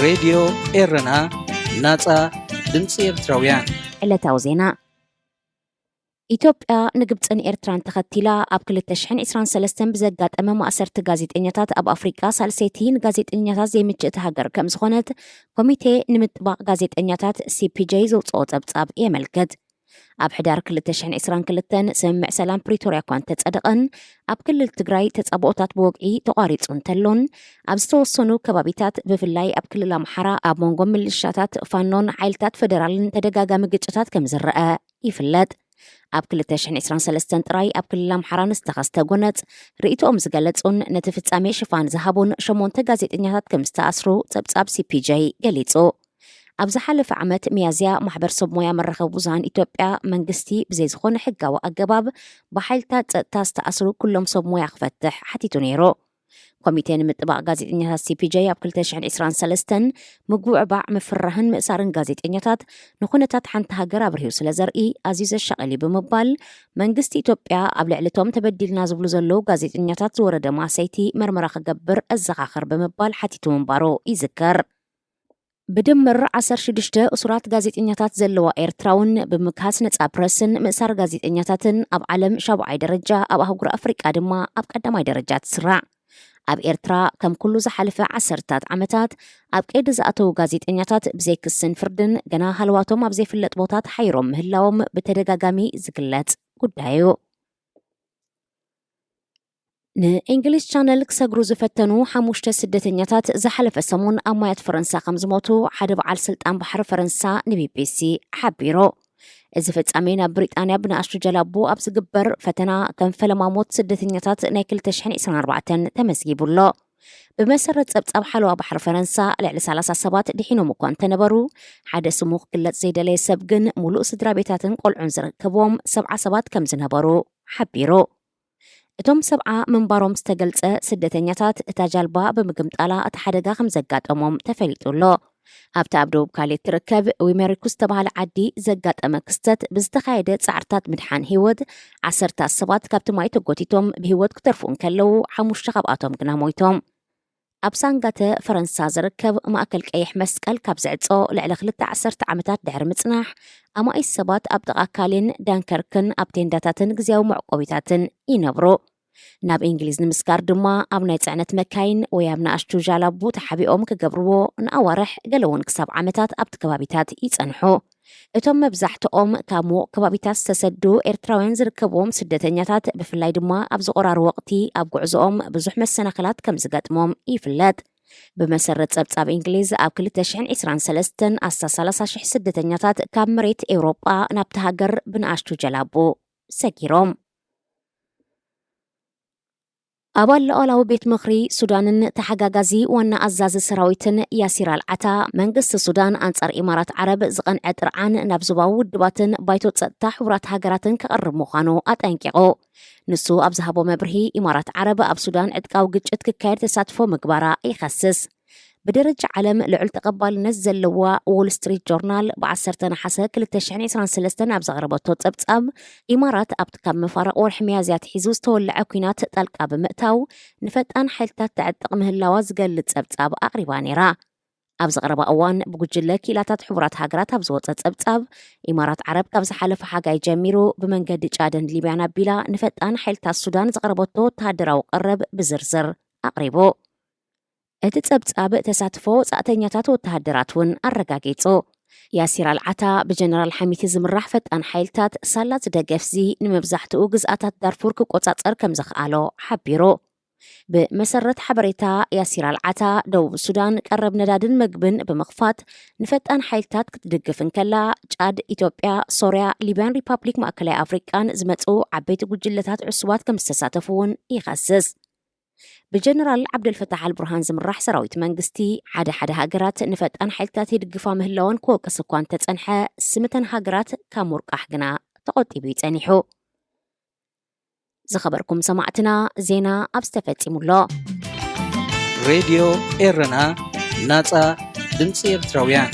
ሬድዮ ኤረና፣ ናጻ ድምጺ ኤርትራውያን። ዕለታዊ ዜና። ኢትዮጵያ ንግብጽን ኤርትራን ተኸቲላ ኣብ ክልተ ሽሕን ዕስራን ሰለስተን ብዘጋጠመ ማእሰርቲ ጋዜጠኛታት ኣብ ኣፍሪቃ ሳልሰይቲ ንጋዜጠኛታት ዘይምችእቲ ሃገር ከም ዝኾነት ኮሚቴ ንምጥባቕ ጋዜጠኛታት ሲ ፒ ጄ ዘውጽኦ ጸብጻብ የመልክት። ኣብ ሕዳር ክልተ ሽሕን ዕስራን ክልተን ስምምዕ ሰላም ፕሪቶርያ እኳ እንተጸደቐን፣ ኣብ ክልል ትግራይ ተጻብኦታት ብወግዒ ተቋሪጹ እንተሎን፣ ኣብ ዝተወሰኑ ከባቢታት ብፍላይ ኣብ ክልል ኣምሓራ ኣብ መንጎ ምልሻታት ፋኖን ሓይልታት ፈደራልን ተደጋጋሚ ግጭታት ከም ዝረአ ይፍለጥ። ኣብ ክልተ ሽሕን ዕስራን ሰለስተን ጥራይ ኣብ ክልል ኣምሓራ ንዝተኸስተ ጎነጽ ርእይቶኦም ዝገለጹን ነቲ ፍጻሜ ሽፋን ዝሃቡን ሸሞንተ ጋዜጠኛታት ከም ዝተኣስሩ ጸብጻብ ሲ ፒ ጄ ገሊጹ። ኣብ ዝሓለፈ ዓመት ሚያዝያ ማሕበር ሰብ ሞያ መራኸቢ ብዙሃን ኢትዮጵያ መንግስቲ ብዘይ ዝኾነ ሕጋዊ ኣገባብ ብሓይልታት ጸጥታ ዝተኣስሩ ኩሎም ሰብ ሞያ ክፈትሕ ሓቲቱ ነይሩ። ኮሚቴ ንምጥባቕ ጋዜጠኛታት ሲ ፒ ጄ ኣብ ክልተ ሽሕን ዕስራን ሰለስተን ምጉዕባዕ፣ ምፍራህን ምእሳርን ጋዜጠኛታት ንኹነታት ሓንቲ ሃገር ኣብርሂው ስለ ዘርኢ ኣዝዩ ዘሻቕል እዩ ብምባል መንግስቲ ኢትዮጵያ ኣብ ልዕሊ እቶም ተበዲልና ዝብሉ ዘለዉ ጋዜጠኛታት ዝወረደ ማእሰይቲ መርመራ ክገብር ኣዘኻኽር ብምባል ሓቲቱ ምንባሩ ይዝከር። ብድምር ዓሰርተ ሽዱሽተ እሱራት ጋዜጠኛታት ዘለዋ ኤርትራ እውን ብምክሃስ ነጻ ፕረስን ምእሳር ጋዜጠኛታትን ኣብ ዓለም ሻብዓይ ደረጃ፣ ኣብ ኣህጉር ኣፍሪቃ ድማ ኣብ ቀዳማይ ደረጃ ትስራዕ። ኣብ ኤርትራ ከም ኩሉ ዝሓለፈ ዓሰርታት ዓመታት ኣብ ቀይዲ ዝኣተዉ ጋዜጠኛታት ብዘይ ክስን ፍርድን ገና ሃለዋቶም ኣብ ዘይፍለጥ ቦታ ተሓይሮም ምህላዎም ብተደጋጋሚ ዝግለጽ ጉዳይ እዩ። ንእንግሊዝ ቻነል ክሰግሩ ዝፈተኑ ሓሙሽተ ስደተኛታት ዝሓለፈ ሰሙን ኣብ ማያት ፈረንሳ ከም ዝሞቱ ሓደ በዓል ስልጣን ባሕሪ ፈረንሳ ን ቢ ቢ ሲ ሓቢሩ። እዚ ፍጻሜ ናብ ብሪጣንያ ብንኣሽቱ ጀላቡ ኣብ ዝግበር ፈተና ከም ፈለማ ሞት ስደተኛታት ናይ ክልተ ሽሕን ዕስራን ኣርባዕተን ተመዝጊቡ ኣሎ። ብመሰረት ጸብጻብ ሓለዋ ባሕሪ ፈረንሳ፣ ልዕሊ ሰላሳ ሰባት ድሒኖም እኳ እንተነበሩ፣ ሓደ ስሙ ክግለጽ ዘይደለየ ሰብ ግን፣ ሙሉእ ስድራ ቤታትን ቆልዑን ዝርከብዎም ሰብዓ ሰባት ከም ዝነበሩ ሓቢሩ። እቶም ሰብዓ ምንባሮም ዝተገልጸ ስደተኛታት፣ እታ ጃልባ ብምግምጣላ እቲ ሓደጋ ከም ዘጋጠሞም ተፈሊጡ ኣሎ። ኣብቲ ኣብ ደቡብ ካሌ እትርከብ ዊሜሪኩ ዝተባህለ ዓዲ ዘጋጠመ ክስተት፣ ብዝተኻየደ ጻዕርታት ምድሓን ህይወት፣ ዓሰርታት ሰባት ካብቲ ማይ ተጎቲቶም ብህይወት ክተርፉ እንከለዉ፣ ሓሙሽተ ካብኣቶም ግና ሞይቶም። ኣብ ሳንጋተ ፈረንሳ ዝርከብ ማእከል ቀይሕ መስቀል ካብ ዝዕጾ ልዕሊ ክልተ ዓሰርተ ዓመታት ድሕሪ ምጽናሕ፣ ኣማኢት ሰባት ኣብ ጥቓ ካሌን ዳንከርክን ኣብ ቴንዳታትን ግዝያዊ መዕቆቢታትን ይነብሩ። ናብ እንግሊዝ ንምስጋር ድማ ኣብ ናይ ጽዕነት መካይን ወይ ኣብ ንኣሽቱ ጃላቡ ተሓቢኦም ክገብርዎ ንኣዋርሕ፣ ገለ እውን ክሳብ ዓመታት ኣብቲ ከባቢታት ይጸንሑ። እቶም መብዛሕትኦም ካብ ምዉቕ ከባቢታት ዝተሰዱ ኤርትራውያን ዝርከብዎም ስደተኛታት፣ ብፍላይ ድማ ኣብ ዝቖራሩ ወቕቲ ኣብ ጉዕዞኦም ብዙሕ መሰናኽላት ከም ዝገጥሞም ይፍለጥ። ብመሰረት ጸብጻብ እንግሊዝ፣ ኣብ ክልተ ሽሕን ዕስራን ሰለስተን ኣስታት ሰላሳ ሽሕ ስደተኛታት ካብ መሬት ኤውሮጳ ናብቲ ሃገር ብንኣሽቱ ጀላቡ ሰጊሮም። ኣባል ሉዓላዊ ቤት ምኽሪ ሱዳንን ተሓጋጋዚ ዋና ኣዛዚ ሰራዊትን ያሲር ኣልዓታ፣ መንግስቲ ሱዳን ኣንጻር ኢማራት ዓረብ ዝቐንዐ ጥርዓን ናብ ዞባዊ ውድባትን ባይቶ ጸጥታ ሕቡራት ሃገራትን ከቕርብ ምዃኑ ኣጠንቂቑ። ንሱ ኣብ ዝሃቦ መብርሂ፣ ኢማራት ዓረብ ኣብ ሱዳን ዕጥቃዊ ግጭት ክካየድ ተሳትፎ ምግባራ ይኸስስ። ብደረጃ ዓለም ልዑል ተቐባልነት ዘለዋ ዎል ስትሪት ጆርናል ብ ዓሰርተ ነሓሰ ክልተ ሽሕን ዕስራን ሰለስተን ኣብ ዘቕረበቶ ጸብጻብ፣ ኢማራት ኣብቲ ካብ መፋርቕ ወርሒ ሚያዝያ ኣትሒዙ ዝተወልዐ ኲናት ጣልቃ ብምእታው ንፈጣን ሓይልታት ተዕጥቕ ምህላዋ ዝገልጽ ጸብጻብ ኣቕሪባ ነይራ። ኣብ ዝቐረባ እዋን ብጉጅለ ክኢላታት ሕቡራት ሃገራት ኣብ ዝወጸ ጸብጻብ፣ ኢማራት ዓረብ ካብ ዝሓለፈ ሓጋይ ጀሚሩ ብመንገዲ ጫድን ሊብያን ኣቢላ ንፈጣን ሓይልታት ሱዳን ዘቕረበቶ ወተሃደራዊ ቀረብ ብዝርዝር ኣቕሪቡ። እቲ ጸብጻብ ተሳትፎ ወጻእተኛታት ወተሃደራት እውን ኣረጋጊጹ። ያሲር ኣልዓታ ብጀነራል ሓሚቲ ዝምራሕ ፈጣን ሓይልታት ሳላት ደገፍዚ ንመብዛሕትኡ ግዝኣታት ዳርፉር ክቆጻጸር ከም ዘኽኣሎ ሓቢሩ። ብመሰረት ሓበሬታ ያሲር ኣልዓታ፣ ደቡብ ሱዳን ቀረብ ነዳድን መግብን ብምኽፋት ንፈጣን ሓይልታት ክትድግፍ እንከላ፣ ጫድ፣ ኢትዮጵያ፣ ሶርያ፣ ሊብያን ሪፓብሊክ ማእከላይ ኣፍሪቃን ዝመጹ ዓበይቲ ጉጅለታት ዕሱባት ከም ዝተሳተፉ እውን ይኸስስ። ብጀነራል ዓብደልፈታሕ ኣልቡርሃን ዝምራሕ ሰራዊት መንግስቲ፣ ሓደ ሓደ ሃገራት ንፈጣን ሓይልታት ይድግፋ ምህላወን ክወቅስ እኳ እንተጸንሐ፣ ስም እተን ሃገራት ካብ ምውርቃሕ ግና ተቖጢቡ እዩ ጸኒሑ። ዝኸበርኩም ሰማዕትና፣ ዜና ኣብዚ ተፈጺሙ ኣሎ። ሬድዮ ኤረና፣ ናጻ ድምጺ ኤርትራውያን።